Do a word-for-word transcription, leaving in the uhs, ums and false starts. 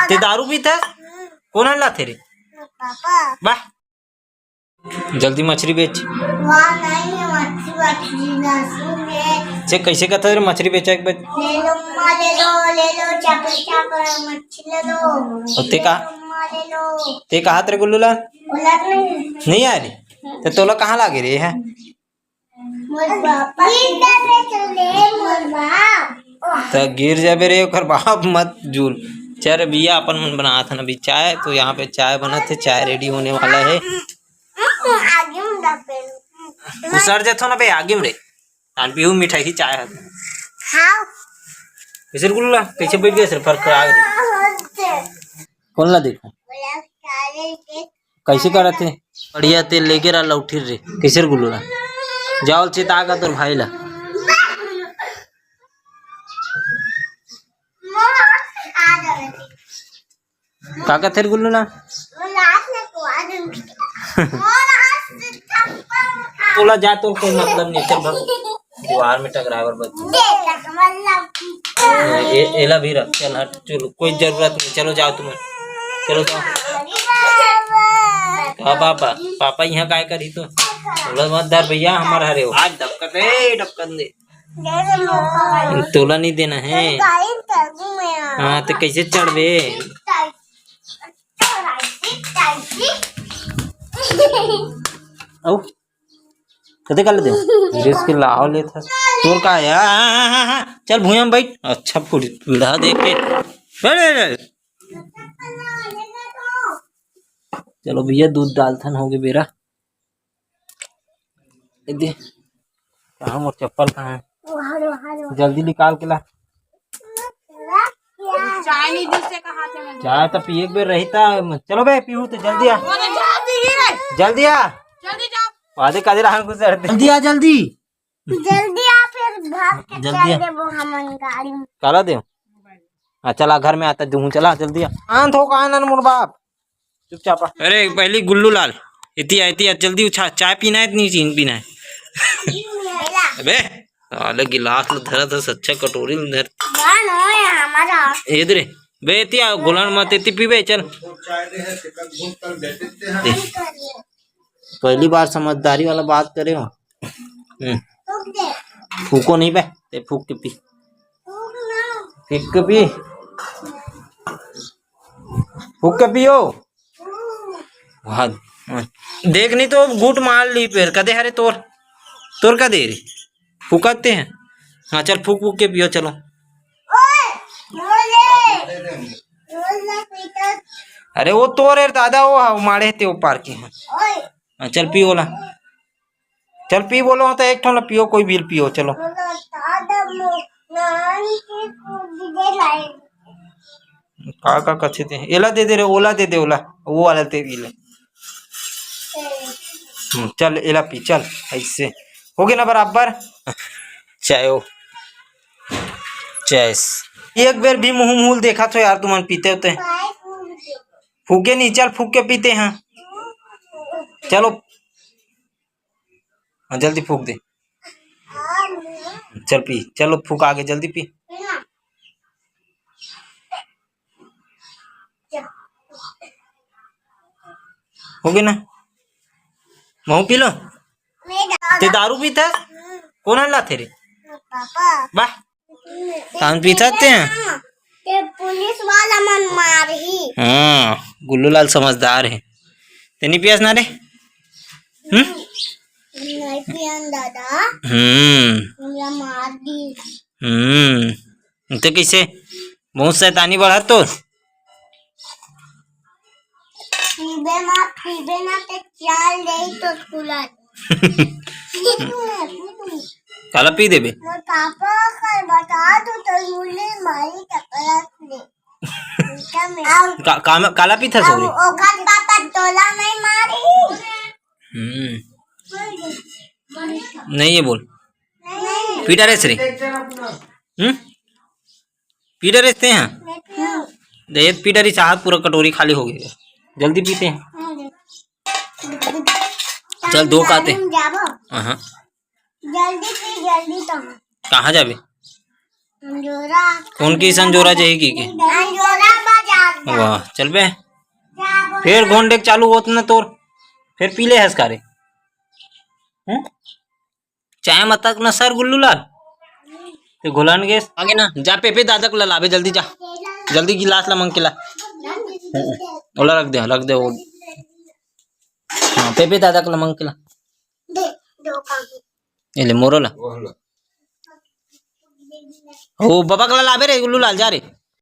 ते दारू पीथस? कोन ह लाथे रे? पापा। वाह, जल्दी मछरी बेच। वाह, नहीं, मछरी, मछरी ना, सुन रे। चेक कैसे कहता रे, मछरी बेचा एक बज। ले लो, अम्मा, ले लो, ले लो, चाकर, चाकर, मछली ले लो। और ते कहा? ले लो, अम्मा, ले लो। ते कहा तेरे गुल्लू लाल? बोला नहीं। नहीं आ रे? तो तोला कहाँ लागे रे है? मोर बाप। गिर जाबे तो ले, मोर बाप। तो गिर जाबे रे, ओकर बाप मत झूल। चल भैया, अपन मन बनात हन अभी चाय, तो यहाँ पे चाय बनत हे, चाय रेडी होने वाला है। आगे में डाल दे। उसर जथो ना बे, आगे में रे। तान पीहू मिठाई ही चाय है। हाँ। कैसे गुल्ला, कैसे बैठ गए सर, फर्क आ गए। कौन ला देखो? कैसे करत हे? बढ़िया ते लेके रहा लौठी रे, कैसे गुल्ला? जाओ चेता का तोर भाई ला। का कथे रे गुल्लू ना? तोला जा, तोर कोई मतलब नहीं, चल भाग। दीवार में टकराए बर बच। ए-, एला भी रख, चल हट, चलो, कोई जरूरत नहीं, चलो जाओ तुम, चलो जाओ। का पापा, पापा यहाँ काय करी तो? तोला मत धर भैया, हमार हरे हो। आज डबकत, ए, डबकन दे। तोला नहीं देना है। हाँ, तो कैसे चढ़बे? आओ, कते कर लेते हो? ड्रेस के लाव लेत हस। तोर का है? आ, आ, आ, आ, चल भुइयां में बैठ। अच्छा, पूरी पीढ़ा देख के। अरे, अरे, अरे। चलो भैया, दूध डालथन, हो गए बेरा। ए दे, कहाँ मोर चप्पल कहाँ है? जल्दी निकाल के ला। चाय नहीं दी से कहा थे मैं। चाय तो पिए एक बेर रही था। चलो बे, पीहू तो जल्दी आ। वो तो जा दी रे। जल्दी आ। जल्दी जा। वादे कादे रहन गुजर दे। जल्दी आ, जल्दी। जल्दी आ, फिर भाग के जल्दी चल आ। देबो हमन गाड़ी में। काला दे। हाँ, चला घर में आता दूँ, चला जल्दी आ। शांत हो, कहाँ नन मोर बाप। चुपचाप आ। अरे, पहली गुल्लू लाल, इति आ, इति आ, जल्दी उठा, चाय पीना है, इतनी चीन पीना है। अबे, साले गिलास ल धरा था, अच्छा कटोरी ल धर। बन होय हमारा। इधर, बे, इति आ, गोलन मत, इति पीबे, चल। दे। पहली बार समझदारी वाला बात करे हो। हम्म। फूको नहीं बे, ते फूक के पी। फूक के पी। फूक के पियो। वाह, देख नहीं तो गुट मार ली पेड़। कदे हरे तोर, तोर का दे रे? फूकते हैं। हाँ, चल फूक फूक के पियो, चलो। अरे वो तोर रे दादा, वो, वो मारे थे वो पार्क में। हाँ, चल पी बोला। चल पी बोलो, तो एक ठो ला पियो, कोई भी पियो, चलो। का, का कथे ते? एला दे दे रे, ओला दे दे, ओला, वो वाला ते पी ले। हम्म, चल, एला पी, चल, ऐसे। हो गया ना बराबर? चायो। चेस। एक बेर भी मुँह मुँह देखा तो यार, तुमन पीते होते। फूके नहीं, चल फूक के पीते हैं। चलो। हाँ, जल्दी फूक दे। चल पी, चलो फूक आगे, जल्दी पी। हो गया ना? महू पी लो। ते दारू पीता? कौन हल्ला थे रे? पापा। वाह। तान पीता ते हैं? ते पुलिस वाला मन मारही। हाँ, गुल्लू लाल समझदार है। ते नहीं पियस ना रे? हम्म? नहीं पियन दादा। हम्म। हमरा मार दी। हम्म। ते कैसे? बहुत शैतानी बढ़ा तो। पीबे ना, पीबे ना, ते चाल दे तो स्कूल आ। काला पी देबे? मोर पापा कल बता दो तो मुझे मारी टकरा दे। का, का, काला पीथा सो रे? ओकर पापा तोला नहीं मारी। हम्म। नहीं, ये बोल। नहीं। पीटा रे श्री। हम्म? पीटा रे ते हैं? नहीं। दे, पीटा रे चाहत पूरा कटोरी खाली हो गई। जल्दी पीते हैं। चल, दो काते। हम जाबो। हाँ। जल्दी पी, जल्दी तो। कहाँ जाबे? अंजोरा। कौन की संजोरा जाही की के? अंजोरा बाजार। वाह, चल बे। फेर गोंडे के चालू होत ना तोर, फेर पी ले हस का रे? हम्म? चाय म तक न सर गुल्लू लाल, ते घोलन गेस। आगे ना, जा पेपे दादा के ला लाबे, जल्दी जा, जल्दी गिलास ला मंग के ला। हम्म, ओला रख दे, रख दे वो। हाँ, पेपे दादा के ला मंग के ला। ए ले मोरो ला। ओ बाबा के ला लाबे रे गुल्लू लाल, जा रे।